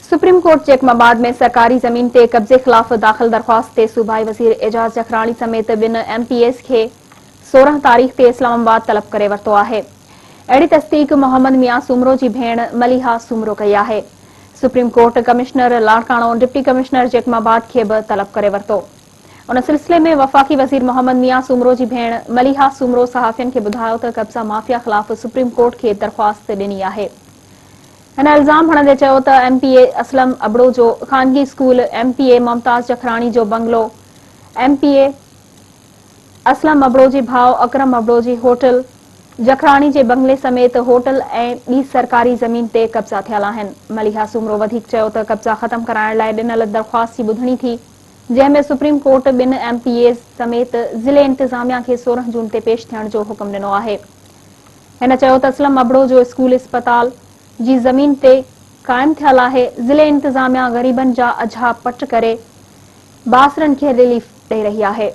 Supreme court Jacob آباد ۾ سرڪاري زمين تي قبضي خلاف داخل درخواست تي صوبائي وزير اعجاز جکراڻي سميت ٻن ايم پي ايز کي 16 تاريخ تي اسلام آباد طلب ڪري ورتو آهي. اهڙي تصديق محمد ميان سومرو جي ڀيڻ مليحه سومرو ڪئي آهي. Supreme court commissioner Larkana, deputy commissioner Jacobabad کي به طلب ڪري ورتو. ان سلسلي ۾ وفاقي وزير محمد ميان سومرو جي ڀيڻ مليحه سومرو صحافين کي ٻڌايو ته قبضا مافيا خلاف سپريم ڪورٽ کي درخواست ڏني آهي. هن الزام هڻندي چيو ته M P A Aslam Abro جو خانگي school, M P A Mumtaz Jakhrani جو بنگلو، ايم پي اي اسلم ابڙو جي ڀاء اڪرم ابڙو جي هوٽل، جکراڻي جي بنگلي سميت هوٽل ۽ ٻي سرڪاري زمين تي قبضا ٿيل آهن. مليحه سومرو وڌيڪ چيو ته قبضا ختم ڪرائڻ لاء ڏنل درخواست جي ٻڌڻي ٿي، جنهن ۾ سپريم ڪورٽ ٻن ايم پي ايز سميت ضلعي انتظاميا کي 16 جون تي پيش ٿيڻ جو حڪم ڏنو آهي. هن چيو ته اسلم ابڙو جو اسڪول اسپتال جي زمين تي قائم ٿيل آهي، ضلعي انتظاميا غريبن جا اجها پٽ ڪري بااثرن کي رليف ڏئي رهي آهي.